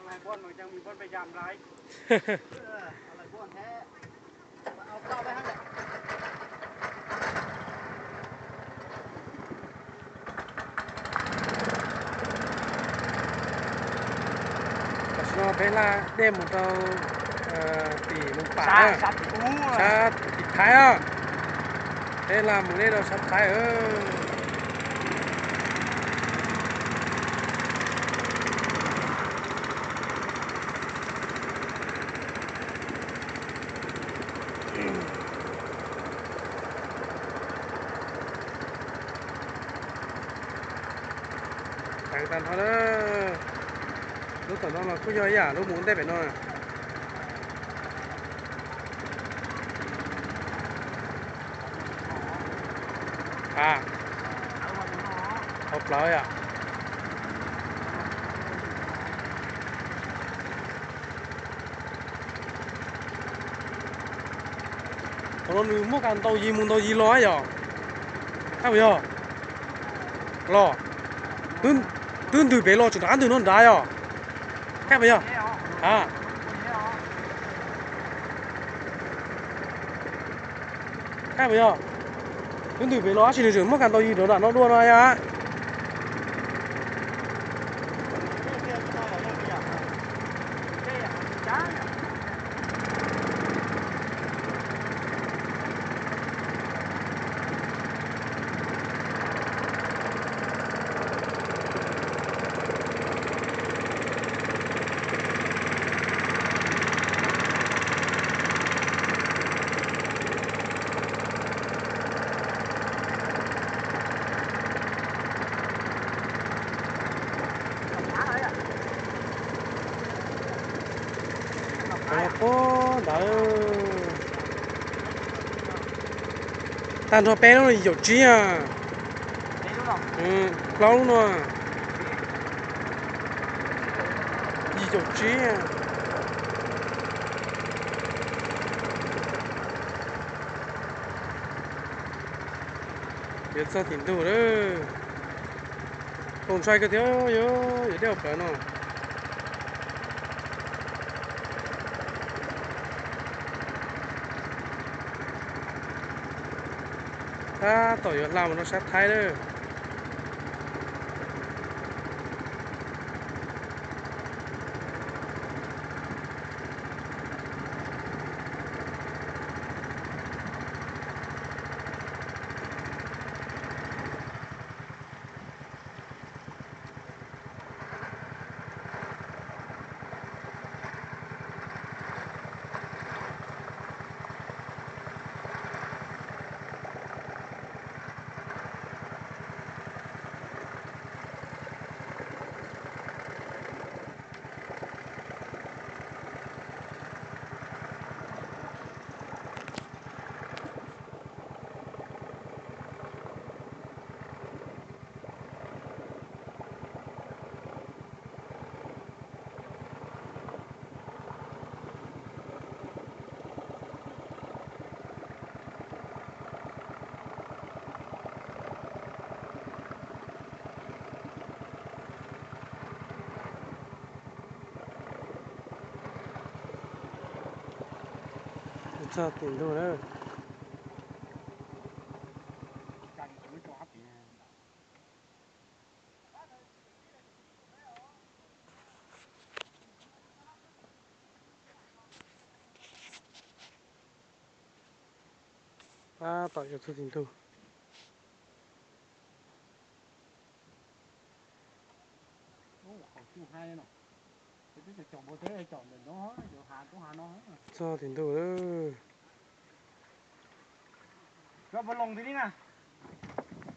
Tam sim no peb hla dej mus rau tim Moos Pam, sab tim Thaib os. Peb hla mus dej rau sab Thaib. Tag nrho na. Lub tom no los kuj yog ib yam lub mus ua ntej pem no. A, hauv plawv yom. Qhov no nws muaj kas ntaus yig mus ntaus yig los yom. Ab puas yog? Los, twb ntws pem los tseem rov qab ntws no nrad yom. Ab puas yog? A, ab puas yog? Twb ntws pem los tab sis nws tseem muaj kas ntaus yig rov nram no dua no yom. Qhov no puag ntawd tag nrho peb lub no yim caum tsib a. Plaub lub no yim caum tsib. Yuav txog tim ntug lawm. Zoo ntshai kawg thiab, yuav dej hauv plawv no. Tab tom yuav hla mus rau sab Thaib lawm. Txog tim ntug lawm. Tab tom yuav txog tim ntug. Txog tim ntug lawm. Koj puas loos ti li na?